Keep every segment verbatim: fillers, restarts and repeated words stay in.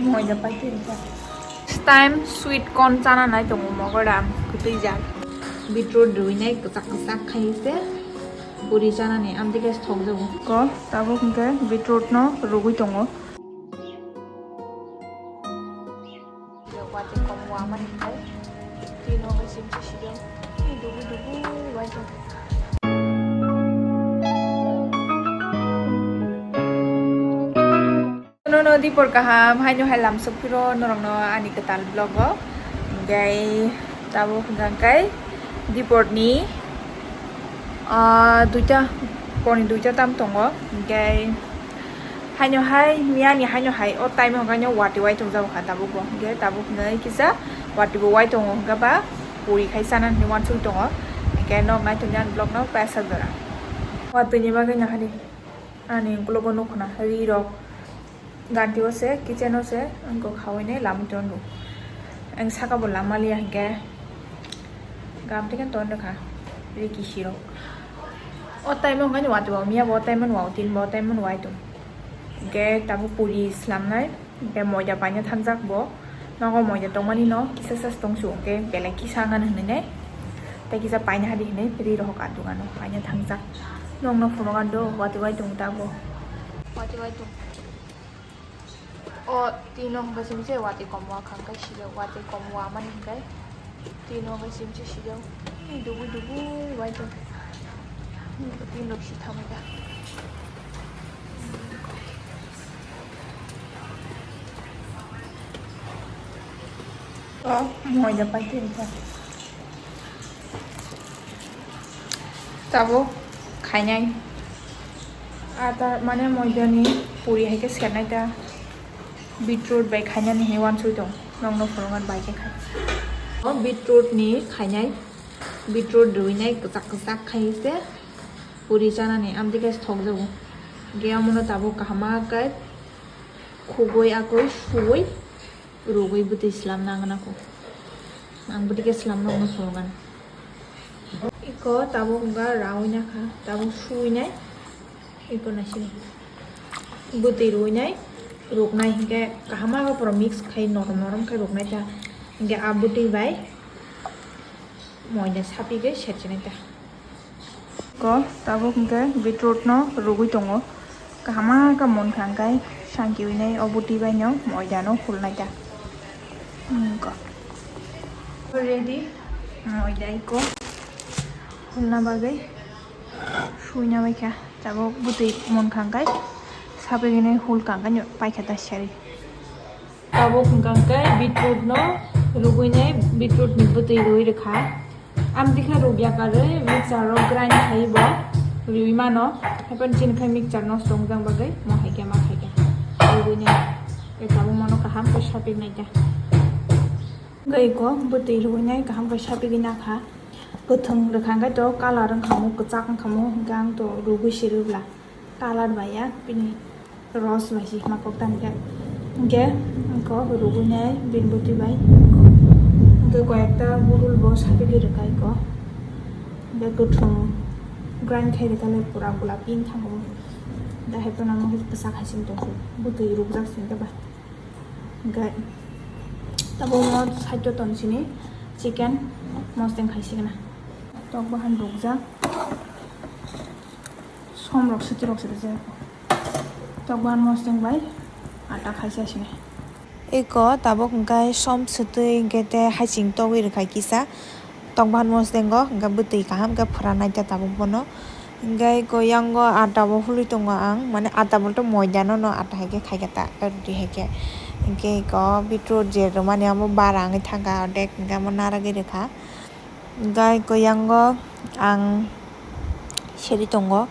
Moida paitwi rijak. Time sweet corn chana nai tongo mogoda kwtwi jak. Beetroot rwinai kwchak kwchak khai se puri chanani amtwi khe thok jago. Ko tabuk hwnkhe beetroot no rwgwi tongo. Watwi kom wamani khai twi nogo simchi sijak. Twi dubu dubu wai tong. Nono dipor kaham, haino hai lamsok phiro norokno ani kwtal vlog o. Hingkai tabuk hwnkha khe dipor ni, ah, duita, poni duita tam tongo. Hingkai haino hai, miyani haino hai, o time o hwnkha watwi wai tongjago kha tabuk bo. Hingke tabuk hwnkha kisa watwi bo wai tongo, hwnkha ba puri khai sana hinwi wansuk tongo. Hingke nok nai tongni ani vlog no paisa jora. Watwi ni bagwi nahari ani vlog o nukho na ri rok. Ganti o se, kitchen o se, ang kok khawai nai lamwi tong do. Ang saka bo lama liya hingke, gam tike ton rwkha, ri kisi rok. O time o hwnkhe watwi bo miya bo, o time o watwi, o time o wai tong. Hingke tabuk puri slam nai, hingke moida paina thangjak bo. Nogo moida tongmani no kisa sa tong su, hingke belai kisa wngkha hinwi nai. Tei kisa paina hadi hinwi ri rohok a dogan o paina thangjak. Nokno phunukha do, watwi wai tong tabuk. Watwi wai tong. O twi no hwnkhe simse watwi kom wa kha, hwnkhe sijak watwi kom wa mani hwnkhe twi no hwnkhe simse sijak. Twi dubui dubui wai tong. Twi no si thamwi kha. O moida paitwi rijak. Tabuk khainai. Ata mane moidani puri hai khe sernai ta. Beetroot bai khainani hinwi wansui tong. Nokno phunuknani bai khe khai. O beetroot ni khainai. Beetroot rwinai kwchak kwchak khai se puri chanani. Amtwi khe thok jago. Ge omono tabuk kaham khe khugui akui suui. Rugui bwtwi slam nang nako. Ang bwtwi khe slam nang no phunukgani. Iko tabuk wngkha raui nakha, tabuk suui nai. Iko naisini. Bwtwi rui nai, ruknai hinkhe kaham ma pura mix khai norom norom khai ruknai ta. Hinkhe a bwtwi bai moida sapigwi serchinai ta. Ko tabuk hwnkhe beetroot no rugui tongo. Kaham ma khe munkha hwnkhe sankiui nai o bwtwi bai no moida no hulnai ta. Hmm, ko. Ready moida iko hulna bagwi suina bai kha. Tabuk bwtwi munkha hwnkhe sapigwi nai hulkha hwnkhe paikha ta sari. Tabuk hwnkha khe beetroot no rugui nai, beetroot ni bwtwi rui rwkha. Amtwi khe rukya karwi mixer o grind khai bo rwi mano. Haikhe chini khai mixer nosto wngjak bagwi mo hai khe ma khai khe rugui nai. Tei tabuk mono kaham khe sapik nai khe. Gai ko bwtwi rugui nai kaham khe sapigwi nakha. Kwthwng rwkha hwnkhe to colour wngkha mo, kwchak wngkha mo, hwnkhe ang to rugui se rwbla. Colour bai ya bini ros bai se hima kok tang khe. Hwnkhe iko rugui nai bini bwtwi bai. Hwnkhe koi ekta budul bo sapigwi rwkha iko. Hwnkhe kwthwng grind khai rwkha le pura gulapi wng thango. Da hai phano kwchak hai se wng tong khe bwtwi rukjak se hwnkhe ba. Hwnkhe tabuk mo side o tong sini chicken mosdeng khai sigwna. Tok bahan rukjak. Som rok swtwi rok se rijak. Tok bahan mosdeng bai ata khai se sini. Iko tabuk hwnkhe som swtwi hwnkhe tei haiching togwi rwkha kisa. Tok bahan mosdeng o hwnkhe bwtwi kaham khe phwranai ta tabuk bono. Hwnkhe iko yango ata bo hului tongo ang, mane ata bolte moida no, no ata hai khe khai kha ta, roti hai khe. Hwnkhe iko beetroot je rwmani amo bara wngwi thang kha, ordek hwnkhe amo naragwi rwkha. Hwnkhe iko yango ang seri tongo,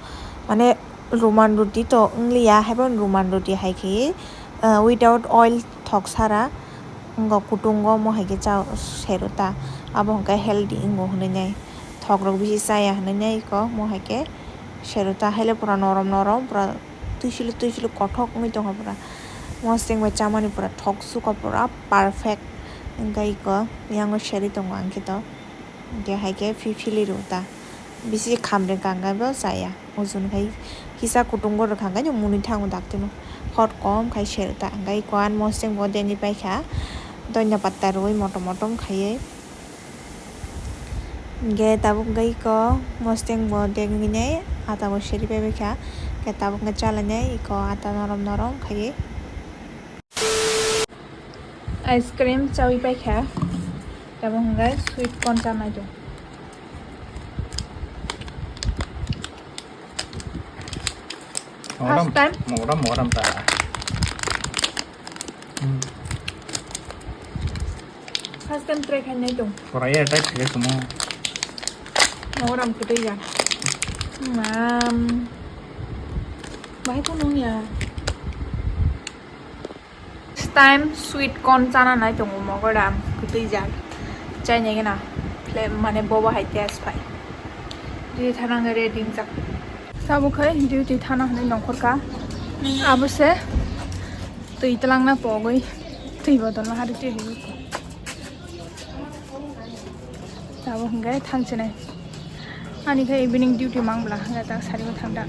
mane roman roti to wngliya, haiphano roman roti hai khe, ah, without oil thok sara wngkha kutung o, omo hai khe cha sero ta, abo hwnkhe healthy wngo hwnwi nai. Thok rok bisi chaya hinui nai iko, omo hai khe sero ta, haile pura norom norom, pura twisilo twisilo kothok wngwi tongkha pura. Mosdeng bai chamani pura thok sukha, pura perfect wngkha iko, yango serwi tongo ang khe to, hwnkhe hai khe phiphili rw ta. Bisi khamre kangkhe bo chaya. Ojoni khai kisa kutung bo rwkha khe mwnwi thango daktino. Hot kom khai serta. Hwnkhe iko ani mosteng bo dengwi paikha. Donya patta rwui motom motom khaiwi. Hwnkhe tabuk hwnkhe iko mosteng bo dengwi nai ata bo seri paibaikha. Hwnkhe tabuk hwnkhe chalainai iko ata norom norom khaiwi. Ice cream chawi paikha. Tabuk hwnkhe sweet corn chanai tong. First time? Moram, moram ta. Hmm. First time try khainai tong. Soraya try khaikhe sumo. Moram kwtwi ya. Mam. Bahai ko nung ya. First time sweet corn chana nai tongo mogoda kwtwi jak. Chainai gana flavor mane bobo hai taste phai. Duty thana hwnwi ready wngjak. Tabuk khai duty thana hwnwi nongkhorkha. Abo se twi twlangna pogwi twi bodolno hari twi hai. Tabuk hwnkhe thangchinai. Ani khe evening duty mang bwla hwnkhe tak sarigo thangda.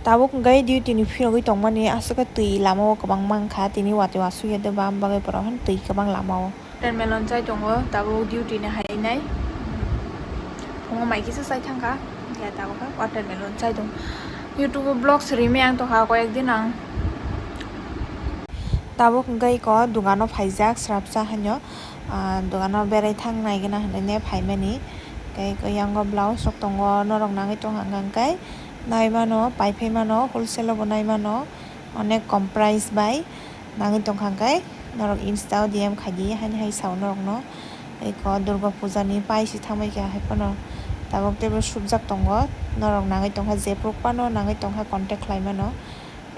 Tabuk hwnkhe duty ni phirogwi tongmani aswk khe twi lama o kwbangma wngkha, tini watwi wasukya de bam bagwi borok hwn twi kwbang lama o. Watermelon chai tongo, tabuk duty ni hainai. Phungo mai kisa chai thangkha, ya tabuk khe watermelon chai tongo. YouTube o vlogs rimwi ang tongkha koyek din ang. Tabuk hwnkhe iko dugano phaijak srapsa haino, ah, dugano berai thang nai gana hinwi ne phaimani. Tei iko yango blouse rok tongo, norok nangwi tongkha hwnkhe nai mano, pai phai mano, wholesale o bo nai mano, onek kom price bai nangwi tongkha hwnkhe norok Insta o D M khaidi haini hai sao norokno. Iko Durga Puja ni pai si thangbai kha hai phano tabuk teibo sukjak tongo, norok nangwi tongkha jephru phano nangwi tongkha contact khlai mano.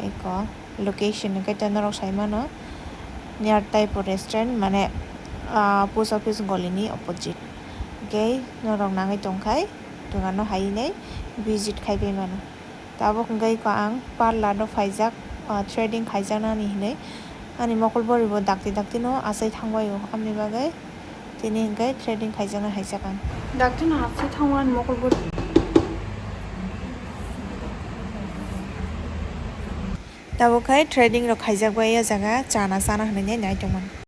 Iko location hwnkhe norok sai mano near Taipo restaurant mane, ah, post office goli ni opposite. Hwnkhe norok nangwi tongkhai dogano hai nai visit khai pai mano. Tabuk hwnkhe iko ang parlour o phaijak, ah, threading khaijaknani hinwi ani mokol boribo dakti dakti no achai thangbai o, aboni bagwi tini hwnkhe threading khaijaknai hai jak ang. Dakti no achai thango ani mokol bori. Tabuk khai threading rok khaijak bai o jaga chana chana hinwi nai tongmani.